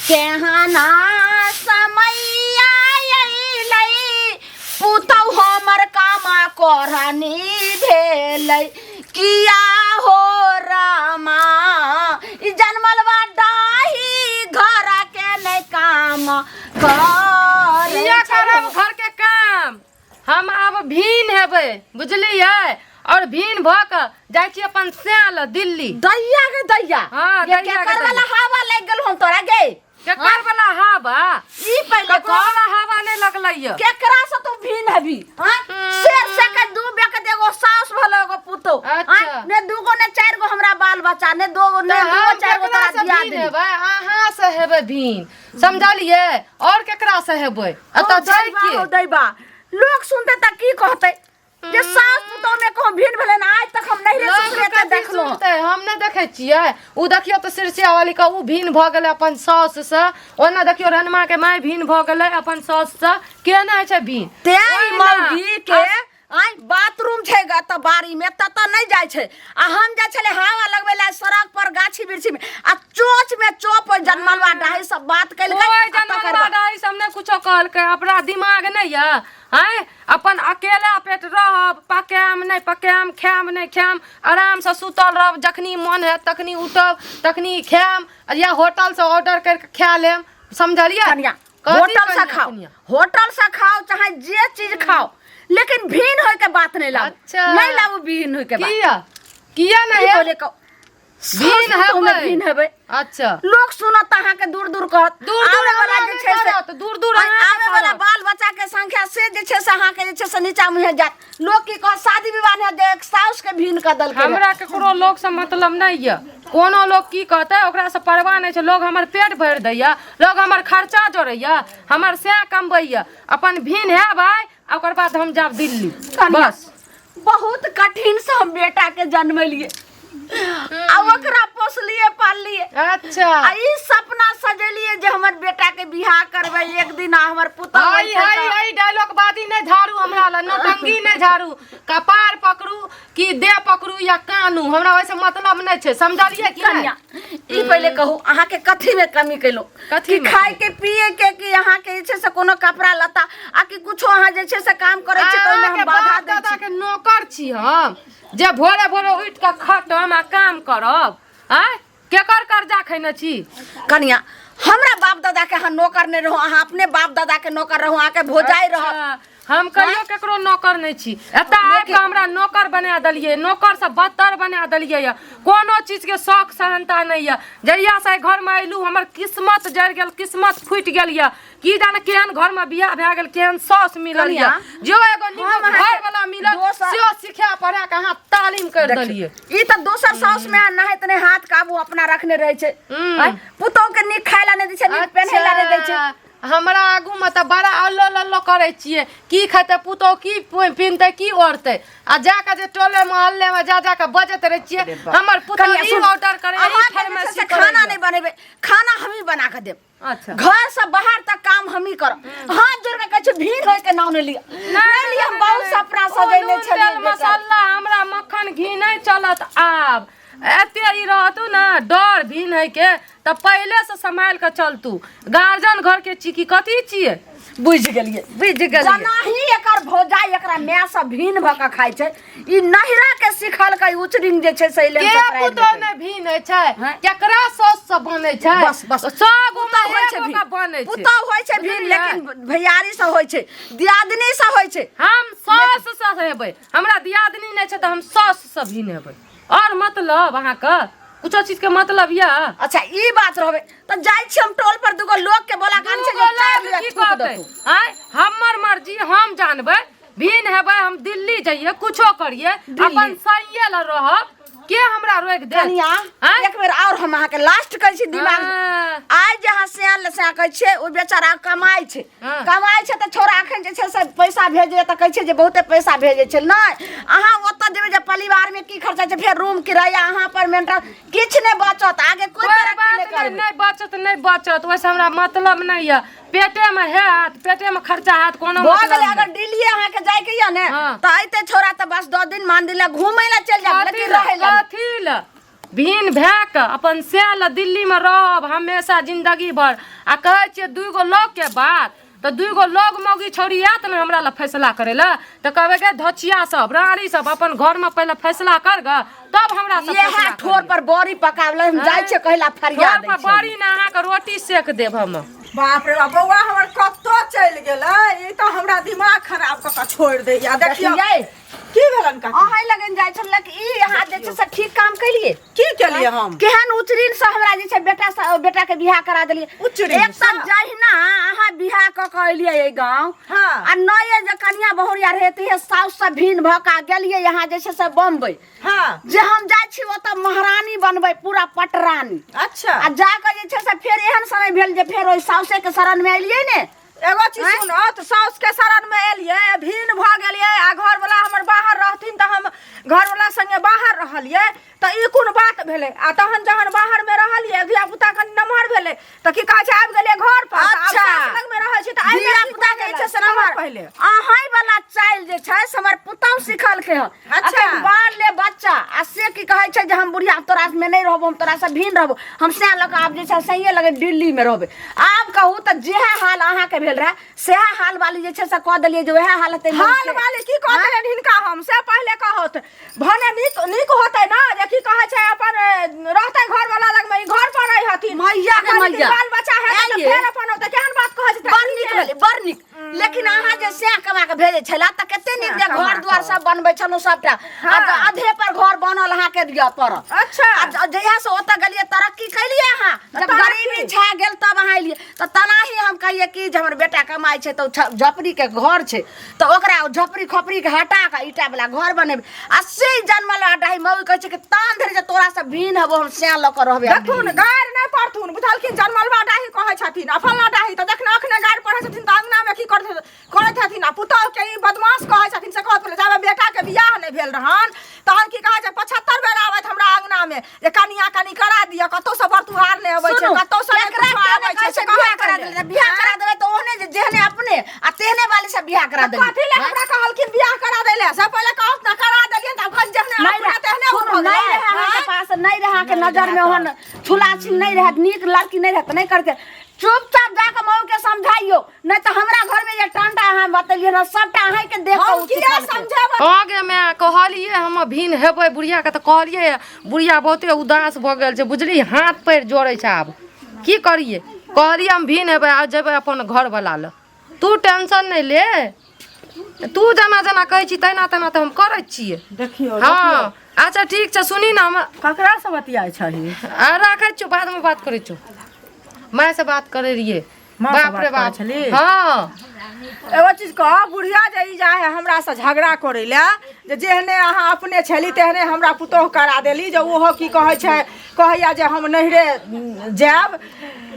केहना समय अयलै पुतहु हमर कामा करनी भेलै किया हो रामा ई जनमल बा डाही घर के नहि काम करै किया छै। करब घर के काम हम आब भीन हेबै बुझलियै और भीन भऽ कऽ जाइ छी अपन सैल दिल्ली दैया गे दैया हाँ, ये दैया गे केकर वाला दैया। हवा लागि गेल हम तोरा गे केकर वाला हवा ई पहिले ककरो कह वाला हवा नहि लगलै यऽ केकरा से तू भीन हबी हाँ शेर से के दू बे के एगो सास भलो एगो पुतो अच्छा। ने दूगो ने चार गो हमरा बाल बच्चा ने दो ने तऽ दूगो हम चार गो केकरा तोरा से दिया भीन दे हेबै अहाँ से हेबै भीन समझलियै और केकरा से हेबै एतऽ छै के दैबा लोग सुनते त की कहते जे सास पुतोह में कहूँ भिन्न भेलै ने आज तक हम नहीं रे लोग ससुरे कथी देखलहुँ सुनतै हम नहि देखै छियै ओ देखियौ तऽ सिरसिया वाली के ओ भिन्न भऽ गेलै अपन साउस से ओना देखियौ रनमा के माय भिन्न भऽ गेलै अपन साउस से के नहि होइ छै भिन्न तें ई ओहिना मौगी के आइ बाथरूम छै ग तऽ बाड़ी में ततऽ नहि जाइ छै आ हम जाइ छलै हवा लगबै लए सड़क पर गाछी वृक्षी में आ चोच में चोप जनमलवा डाही सब बात केलकै कोइ आ तकर जनमलवा बाद डाही सब नहि कुछो कहलकै अपना दिमाग नहि यऽ आँय अपन अकेला पेट रहब पकायब नहि पकायब खायब नहि खायब आरामसँ सुतल रहब जखनी मन हैत तखनी उठब तखनी खायब या होटलसँ ऑर्डर करि कऽ खा लेब समझलियै कनिया कथी होटल से कनिया, खाओ कनिया? होटल से खाओ चाहे जे चीज खाओ लेकिन भीन होय के बात नहीं लाबू अच्छा। नहीं लाबू भीन होय के बात किया किया की नहि बोले कहो भीन सास पुतोह में हेबै। भीन हेबै अच्छा लोक सुनत अहाँ के दूर दूर कहत दूर दूर आबै वाला हमरा जे नहि छै से करत, दूर दूर आय, अहाँके आबै वाला करत। बाल बच्चा के संख्या से जे छै से अहाँ के जे छै से नीचा मुहे जायत लोक की कहत शादी विवाह नहि होत, एक साउस के भीन कऽ देलकै रहे। हमरा ककरो लोकसँ मतलब नहि यऽ कोनो लोक की कहतै ओकरासँ परवाह नहि छै लोग हमर पेट भरि दैया लोग हमर खर्चा जोड़ैया हमर सएह कमबैया अपन भिन है भाई आ ओकर बाद हम जाब दिल्ली कनिया, बस बहुत कठिन से हम बेटा के जन्मेलिए आ ओकरा पोसलिए पाललिए अच्छा आ ई सपना सजेलिए जे हमर बेटा के बियाह करबै एक दिन आ हमर पुतहु हाय होइतै हाय तऽ- हाय डायलॉग बाजी नहि झाड़ू हमरा लग नौटंकी नहि झाड़ू कपार पकड़ू कि देह पकड़ू या कानू हमरा ओहिसँ मतलब नहि छै समझलियै कि नहि कनिया ई पहिले कहू अहाँके कथी में कमी केलहुँ कथी कि मे? खाय के पिए के कि अहाँके जे छै से कोनो कपड़ा लत्ता आ कि कुछो अहाँ जे छै से काम करै छी तऽ ओहिमे अहाँके हम बाधा बाप दै दादा छी के नौकर छी हम जे भोरे भोरे उठि कऽ खटम आ काम करब आँय केकर कर्जा खैने छी कनिया हमरा बाप दादा के अहाँ नौकर नहि रहू अहाँ अपने बाप दादा के नौकर रहू अहाँके भोजाइ रहत अच्छा, हम कहियो केकरो नौकर नहि छी एतऽ आबि कऽ हमरा नौकर बना देलियै नौकर से बदतर बना देलियै यऽ कोनो चीजके शौक सहनता नहि यऽ जहिया से एहि घरमे अयलहुँ हमर किस्मत जरि गेल किस्मत फूटि गेल यऽ की जाने केहन घर में बियाह भए गेल केहन सास मिलल कनिया, यऽ जो एगो नीक हम अहाँके घर वाला मिलल दोसर- सेहो सिखा पढ़ा के अहाँ तालीम कर देलियै ई तऽ दोसर साउस में नहाइत नहि हाथ काबू अपना रखने रहै छै हम्म। आँय, पुतोह के नीक खाय ला नहि दै छै नीक पेन्है ला नहि दै छै अच्छा, हमरा आगू में तऽ बड़ा अल्लो लल्लो करै छियै की खेतै पुतोह की पिनतै की ओढ़तै आ जाके जे टोले मोहल्ले में जा जाके बजैत रहै छियै हमर पुतोह कनिया, ई सुन, ऑर्डर करै ई अहाँके जे छै फरमाइशी से खाना करैए। नहि बनेबै खाना हमही बना कऽ देब अच्छा घर से बाहर तक काम हम ही करब हाथ जोड़ के कहै छी भीड़ होय के नाम नहि लिअ नहि लिअ हम बहुत सपना सजेने ओ नून, छलियै तेल बेटा। मसाला हमरा मक्खन घी नहि चलत आब एते ई रहतू ने डर भी नहीं के तऽ पहिले से सम्हाल के चलतू गार्जियन घर के छी की कथी छियै बुझि गेलियै बुझि गेलियै जनाही एकर भौजाई एकरा माय से भिन्न भऽ कऽ खाइ छै ई नहिरा के सिखलकै उचरिंग जे छै से के पुतोह नहि भिन्न होइ छै हैं? केकरा सास से बनै छै बस बस सब पुतोह होइ छै एगो भिन्न के बनै छै पुतोह होइ छै भिन्न बुझलियै? लेकिन भैयारी से होइ छै दियादनी से होइ छै हम सास से हेबै हमरा दियादनी नहि छै तऽ हम सास से भिन्न हेबै आओर मतलब अहाँके कुछो चीज के मतलब यऽ अच्छा ई बात रहबै तऽ जाइ छी हम टोल पर दूगो लोग के बोला के आनै छै दूगो जे चारि लोग लिअ की थूक कहतै देतौ आँय हमर मर्जी हम जानबै भिन हेबै हम दिल्ली जइए कुछो करिए अपन सैये ल रहब के हमरा रोकि दे कनिया आँय? एक बेर और हम अहाँके लास्ट कहै छी दिमाग हाँ। आइ जे अहाँ सियान ले सियान कहै छियै ओ बेचारा कमाइ छै हाँ। कमाइ छै तऽ छोरा एखन जे छै से पैसा भेजैए तऽ कहै छै जे बहुते पैसा भेजै छै नहि अहाँ ओतऽ जेबै जे परिवारमे की खर्चा छै फेर रूम किराया अहाँ पर मेंटल किछु नहि बचत आगे कोई कोई तरक्की बात नहि नहि करबै नहि बचत नहि बचत ओहिसँ हमरा मतलब नहि यऽ पेटेमे हैत पेटेमे खर्चा हैत कोनो भऽ मतलब गेलै नहि। अगर दिल्ली अहाँके जाइके यऽ ने हाँ। तऽ अइते छोरा तऽ बस 10 दिन मान दिला घूमै लए चलि जायब कथी लेकिन लए रहै लए नहि। कथी लए भिन भए कऽ अपन सएह लए दिल्लीमे रहब हमेशा जिन्दगी भर आ कहै छियै दूगो लोकके बात तऽ दूगो लोग मौगी छौड़ी आयत ने हमरा लए फैसला करै लए तऽ कहबै गे धोचिया सब रानी सब अपन घरमे पहिले फैसला कर ग तब हमरा सब इएह फैसला ठोर पर बड़ी पकावले हम जाइ छियै कहला फरिया ठोर दै पर छियै। बड़ी ने अहाँके रोटी सेक देब हम बाप रे बाप बौआ हमर कतऽ चलि गेलै ई तऽ हमरा दिमाग खराब कऽ कऽ छोड़ि दैया देखियौ देखियै की भेलन काकी अहाँ लगन जाइ छल कि ई अहाँ जे छै से ठीक काम केलिए की केलिए हम केहन उचरीन से हमरा जे छै बेटा से बेटा के बियाह करा देलिए उचरीन एक सँ? तऽ जहिना अहाँ बियाह कऽ के एलियै एहि गाँव हाँ। आ नये जे कनिया बहुरिया रहे ते साउस से भिन्न भऽ के गेलियै यहाँ जे छै से बम्बई हाँ जे हम जाइ छी ओतऽ महारानी बनबै पूरा पटरानी अच्छा आ जाकऽ जे छै से फेर एहन समय भेल जे फेर ओहि साउसे के शरण मे एलियै ने एगो चीज सुनो तऽ साउस के शरण में एलियै भिन्न भऽ गेलियै आ घरवला हमर बाहर रहथिन तऽ हम घरवला संगे बाहर रहलियै तऽ ई कोन बात भेलै आ तहन जहन बाहर में रहलियै धिया पुता कनि नमहर भेलै तऽ की कहै छै आबि गेलियै घर पर तऽ आब अच्छा। सास लग में रहै छी तऽ आबि धिया पुता के जे छै से नमहर पहिले अहाँ वाला चालि जे छै से हमर पुतहु सिखलकै हन अच्छा। अखन बाल ले बच्चा आ से की कहै छै जे हम बुढ़िया तोरा में नहि रहबो हम तोरा से भिन्न रहबो हम सएह लऽ कऽ आब जे छै सहिए लगे दिल्ली में रहबै आब कहू तऽ जेहे हाल अहाँके भेल रहए सएह हाल वाली जे छै से कऽ देलियै जे वएह हाल हेतै हाल वाली की कह देलनि हिनका हम से पहिले कहत भने नीक नीक होतै ना जे की कहै छै अपन रहतै घर वाला लग में ई घर पर रहै हथिन मैया गे आ कनि दिन मैया। बाल बच्चा हेतै तऽ आइये। फेर अपन होतै केहन बात कहै छै बड़ नीक भेलै बड़ नीक लेकिन अहाँ जे सएह कमा के भेजै छला तऽ कते नीक जे सएह कमा घर दुआर कऽ। सब बनबै छलहुँ सबटा हाँ। आ अधे पर घर बनल अहाँके दिअ पड़ल अच्छा। आ जहिया से ओतऽ गेलियै तरक्की केलियै अहाँ जब तरक्की? गरीबी छा गेल तब अहाँ एलियै तऽ तेनाही हम कहियै कि जे हमर बेटा कमाइ छै तऽ ओ झोपड़ीके घर छै तऽ ओकरा ओ झोपड़ी खोपड़ीके हटा कऽ ईटा वला घर बनेबै आ से जनमल डाही मौगी कहै छै कि तान धरि जे तोरा से भिन्न हबो हम सएह लऽ कऽ रहबै देखथुन गारि नहि पढ़थुन बुझलखिन जनमलबा डाही कहै छथिन आ फल्लाँ डाही तऽ जखन अखने गारि पढ़ै छथिन तऽ अङ्गनामे की करैत करैत हथिन आ पुतहुके ई बदमाश कहै छथिन से कहत पहिले जाबे बेटाके बियाह नहि भेल रहन तहन की कहै छै 75 बेर आबैत हमरा अङ्गनामे जे कनिया कनि करा दिअ कतहुसँ बरतुहार नहि अबै छै सुनू, कतहुसँ नहि केकरा किछो केने आबै कहै छै से छै बियाह कहत करा पहिले। देबै बियाह करा देबै तऽ ओहने जे जेहने अपने आ तेहने वाली से बियाह करा देबै कथी ले हमरा कहलखिन बियाह करा दै ले से पहिले कहत ना करा देलियन तऽ आब जेहने नहीं अपने तेहने सुनू, भऽ नहीं गेलै रहे अहाँके आँय? पास नहीं रहे अहाँके नजर में ओहन छुला छिन नहीं रहे नीक लड़की नहीं रहे तऽ नहीं करते चुपचाप जाके मऊ के समझाइयो नहीं तऽ हमरा घर में जे टंटा अहाँ बतेलियै ने सबटा अहाँ के देख हम किया समझेबै हँ गे माय कहलियै हम भिन हेबै बुढ़ियाके तऽ कहलियै बुढ़िया बहुते उदास भऽ गेल छै बुझली हाथ पैर जोड़ै छै आब की करियै कहलियै हम भिन हेबै आ जेबै अपन घरवला लग तू टेंशन नहि ले तू जेना जेना कहै छी तेना तेना तऽ हम करै छियै देखियौ हँ अच्छा ठीक छै सुनी ने हम ककरा से बतियाइ छही आ राखै छियौ बादमे बात करै छियौ मायसँ बात करै रहियै माँ से बाप रे बात करै बाप छली? हँ एगो चीज कह बुढ़िया जे ई जाइ है हमरा से झगड़ा करै लए जे जेहने अहाँ अपने छली तेहने हमरा पुतोह करा देली जे ओहो की कहै छै कहैया जे हम नैहरे जायब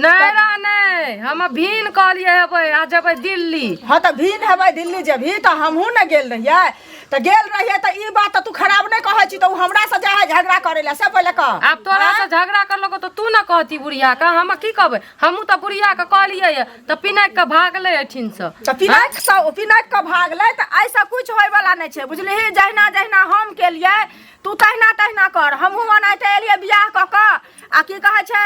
नहि रा नहि हम भीन कहलियै हेबै आ जेबै दिल्ली हँ तऽ भीन हेबै दिल्ली जेबही तऽ हमहूँ ने गेल रहियै तऽ गेल रहियै तऽ ई बात तऽ तू खराब नहि कहै छी तऽ ओ हमरासँ जाइ है झगड़ा करै लए से पहिले कह आब तोरा से झगड़ा करलको तऽ तू ने कहती बुढ़िया के हम की कहबै हमहूँ तऽ बुढ़िया के कहलियै तऽ पिनाकि के भागलै एहिठिनसँ तऽ पिनाकि सँ पिनाकि कऽ भागलै तऽ एहिसँ किछु होइवला नहि छै बुझलिही जहिना जहिना हम केलियै तू तहिना तहिना कर हमहूँ ओनाहिते एलियै बियाह कऽ कऽ आ की कहै छै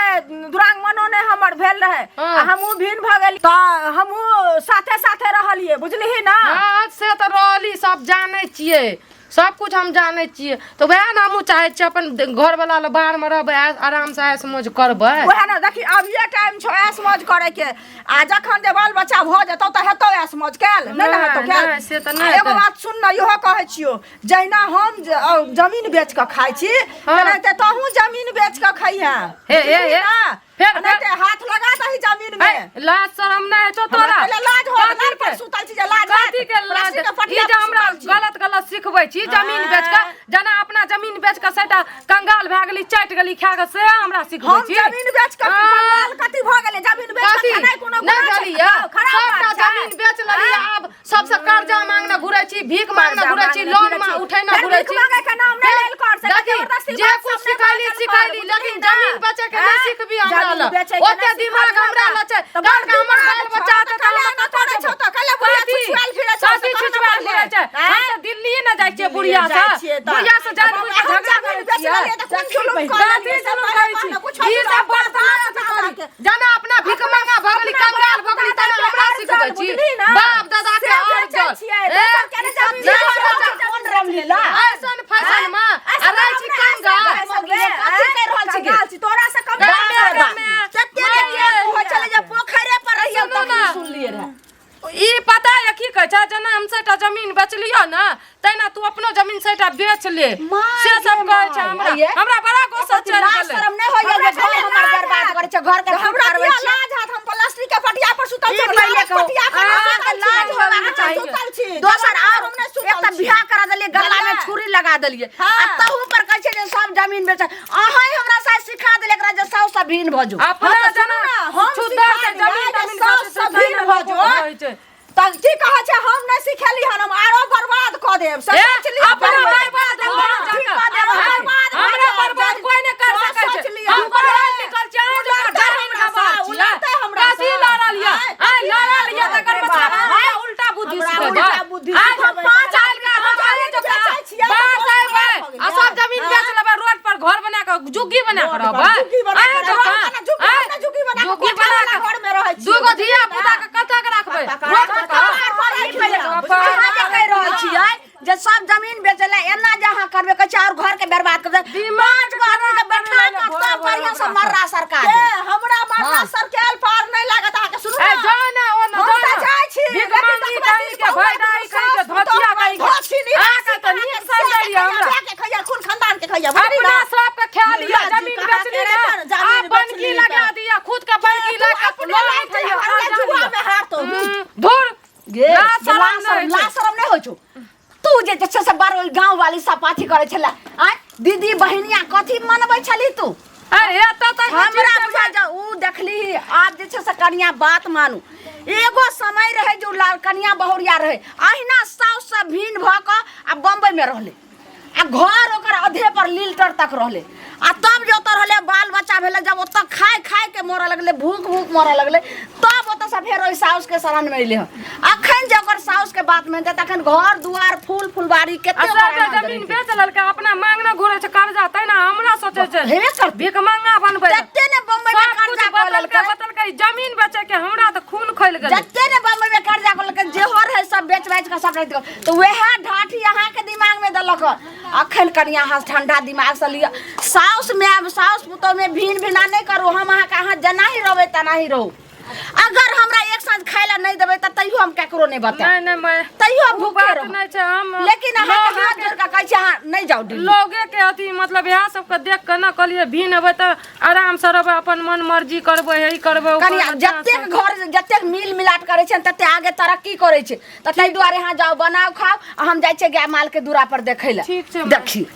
दुरागमनो नहि हमर भेल रहै हँ। आ हमहूँ भिन्न भऽ गेली तऽ हमहूँ साथे साथे रहलियै बुझलिही ने हँ से तऽ रहली सब जानै छियै सब कुछ हम जानै छियै तऽ वएह ने हमहूँ चाहै छियै अपन घरवला लग बाहरमे रहबै आरामसँ ऐश मौज करबै वएह ने देखी अभिये टाइम छौ ऐश मौज करे के आ जखन जे बाल बच्चा भऽ जेतौ तऽ हेतौ ऐश मौज कैल नहि ने हेतौ नहि, कैल नहि, से तऽ नहि आ एगो हेतै। बात सुन ने इहो कहै छियौ जहिना हम जमीन बेच कऽ खाइ छी हाँ। तेनाहिते तहूँ जमीन बेच कऽ खइहे हे, हे, हे। फेर हाथ लगा दही जमीन में ए, लाज शरम नहि होइ छौ हमरा तोरा पहिले लाज हो कथी लाज पर के? सुतल छी जे लाज कथी के लाज रस्सी के ई पटिया जे पर हमरा सुतल छी। गलत गलत सिखबै छी जमीन बेच कऽ जेना अपना जमीन बेच कऽ सैटा कंगाल भए गेली चाटि गेली खा कऽ से हमरा सिखबै हम छी जमीन बेच कऽ हाँ। कंगाल कथी भऽ गेलै जमीन बेच कऽ कथी खेनाइ कोनो नहि गुनाह छै? भेली यऽ हाँ, खराब सबटा बात छै। जमीन बेच लेली आब सबसे कर्जा मांगने घुरै छी भीख मांगने कर्जा घुरै छी मांगने लोन घुरै मा छी। उठेने फेर घुरै भीख छी मांगे के नाम नहि लेल कर, से देखी, जबरदस्ती जे बात कुछ सब नहि सिखैली बाजल कर, सिखैली बुझलिही लेकिन ने? जमीन बेचे के नहि आँय? सिखबी हमरा जमीन लग बेचै के ओते नहि दिमाग सिखबी हमरा लग छै तऽ काल्हि बड़ हमर दिमाग बाल छौ, बच्चा तऽ तऽ कल्हे हम नहि करै छौ तऽ कल्हे बुढ़िया कथी? छुछुआल फिरै छौ, से कथी कहना छुछुआल पहिले। फिरै छै आँय? हम तऽ दिल्ली ने जाइ छियै दिल्लीए बुढ़िया जाइ से छियै तऽ। बुढ़िया से जानि बाबा, बुझि कऽ हम झगड़ा जमीन करै बेच छियै लेलियै तऽ कोन जुलुम कऽ कथी? छै जेना हम सबटा जमीन बेचलियो ने तहिना तू अपनो जमीन सबटा बेच ले। माय से सब गे कहै छै माय, हमरा। आइये। हमरा बड़ा गुस्सा एकर चढ़ि लाज गेलै। शरम नहि होइया जे घर हमर बर्बाद करै छै, घर के हमरा करबै किया छै। लाज हैत? हम प्लास्टिक के पटिया पर सुतल ई छी, पहिले लाज कहू, पटिया पर अहाँके सुतल छी, लाज होबाक अहाँ चाही। सुतल छी। दोसर जवान आर हम नहि सुतल एक तऽ छी। बियाह करा देलियै, गला में बुझलियै? छुरी लगा देलियै। हाँ। आ तहू पर कहै छै जे सब जमीन बेच। अहाँ हमरा साथ सिखा देलियै एकरा जे साउस सँ भिन्न भऽ जो। अपना हाँ, तऽ जेना सुनू ने, हम छुद्दर सिखा से जमीन दियै जे तमीन साउस बेचै सँ छै, भिन्न तहिना भऽ लोक जो। कहै छै। तऽ की कहै छै, हम नहि सिखेली हन, हम आरो बर्बाद कऽ देब से ए, सोच लिअ। अपना पहिले। बर्बाद हो हाँ, जाके। ठीक कऽ देब, हाँ, बर्बाद भऽ हमरा जायब। बर्बाद कोई नहि कर सोच सकै छै। लिअ। हम पढ़ल लिखल छी, अहाँ जकाँ उलटतै जमीन हमरा गवार सँ, छियै। उलटतै हमरा कथी सँ। लड़ल यऽ? आँय, आँय, कथी लड़ल यऽ लड़ल तकर यऽ? मतलब बाप हमरा उल्टा बुद्धि हमरा सिखेबै। उल्टा बुद्धि आँय, सिखेबै। पाँच आयल के हम अहीं जकाँ बेचै छियै तऽ बाहर से बहुत अयबै, खराब भऽ गेलै। आ सब जमीन बेच लेबै, रोड पर घर बना कऽ झुग्गी बना कऽ रोड पर रहबै। झुग्गी बना अहीं कऽ जकाँ। रहबै, अपना झुग्गी, आँय, अपना झुग्गी बना कऽ झुग्गी कोठा बना वाला कऽ घरमे रहै छियै, दूगो बुझलियै धिया ने? पुता के कतऽ के राखबै? कपार रोड पर पर कपार पर राखि लिअ। अहाँ जे कहि रहल छियै जे सब जमीन बेचै लए, एना जे अहाँ करबै कहै छै और घर के बर्बाद कर देबै। दिमाग पाँच गो आदमी के बैठा खराब कऽ करबै तब बढ़िआँ से ओकरा। मर्रा सरकार के देत। हमरा मारला हाँ। सरकेल पार नहि लागत अहाँके, सुनू ए ने। जा ना ओ ना हम जा तऽ ना। जाइ छी, भीख लेकिन मांगी देखबै कहीं कि के बहुआ भैडाई के कहीं के सास धोतिया पुतोह कहीं के। धोती निराशी अहाँके तऽ नीक अहाँके समझलियै से हमरा। खैया, के खैया, खून खानदान के खैया, बुझली अपना ने? सबके ख्याल लिअ, लाजी जमीन कहाँ बेचली के ने, रे, जमीन आ बनकी बेचली लगा तऽ। दिअ, खुद के बनकी तू लगा के अपने लोन लायक उठैया, हरले कर्जा जुआ लिअ। में हारतौ। धुर गे लाज शरम लाज नहि शरम होइ छै। लाज शरम नहि होइ छौ? तू जे छै से बड़ ओहि गाँव वाली सब अथी करै छलै आँय, दीदी बहिनिया कथी मनबै छली तू? अरे एतऽ तक हमरा बुझा जा उ देखली। आब जे छै से कनिया बात मानू, एगो समय रहे जो लाल कनिया बहुरिया रहे, अहिना साउस से भिन्न भऽ कऽ आ बम्बई में रहले आ घर ओकर अधे पर लीलटर तक रहले। आ तब जे ओतऽ रहले, बाल बच्चा भेलै, जब ओतऽ खाय खाय के मरऽ लगलै, भूख भूख मरऽ लगलै, तब ओतऽ से फेर ओहि साउस के शरण में अइले हन। अखन जे ओकर साउस के बात मानतै तखन घर दुआर फूल फुलबारी आ कते सबटा ओकर आनन्द जमीन रहितै। बेच लेलकै, अपना मांगने घुरै छै कर्जा, तहिना हमरा सोचै छै हेबे करतै। भीख मांगा बनबै लए। जते ने बम्बई में सब कुछ कर्जा कऽ बदलकै लेलकै, बदलकै, जमीन बेचै के हमरा तऽ खून खौलि गेलै। जते ने बम्बई में कर्जा कऽ लेलकै, जेहो रहै सब बेच बाच कऽ सब राखि देलकै, तऽ वएह ढाठी अहाँके दिमाग में देलक हन। अखन कनिया अहाँ ठंडा दिमाग से लिअ, साउस में आब साउस पुतोह में भिन्न भिना नहि करू। हम अहाँके अहाँ जेनाही रहबै तेनाही रहू। अगर हमरा एक साँझ खाय ला नहि देबै तऽ तैयो हम केकरो नहि बतायब। नहि नहि, मैं तैयो हम ओ भूखे बात रहब। नहि छै, हम लेकिन अहाँके लोगे हाथ जोड़ कऽ कहै छी, अहाँ नहि जाउ दिल्ली। लोगे के अथी मतलब इएह सबके देख के ने कहलियै भिन हेबै तऽ आराम से रहबै, अपन मन मर्जी करबै, हे ई करबै, ओ कनिया करबै, जतेक घर जतेक मिल मिलाट करै छै तते आगे तरक्की करै छै, तऽ ताहि दुआरे अहाँ जाउ, बनाउ, खाउ, आ हम जाइ छियै गाय माल के दूरा पर देखै लए। ठीक छै माँ। देखी।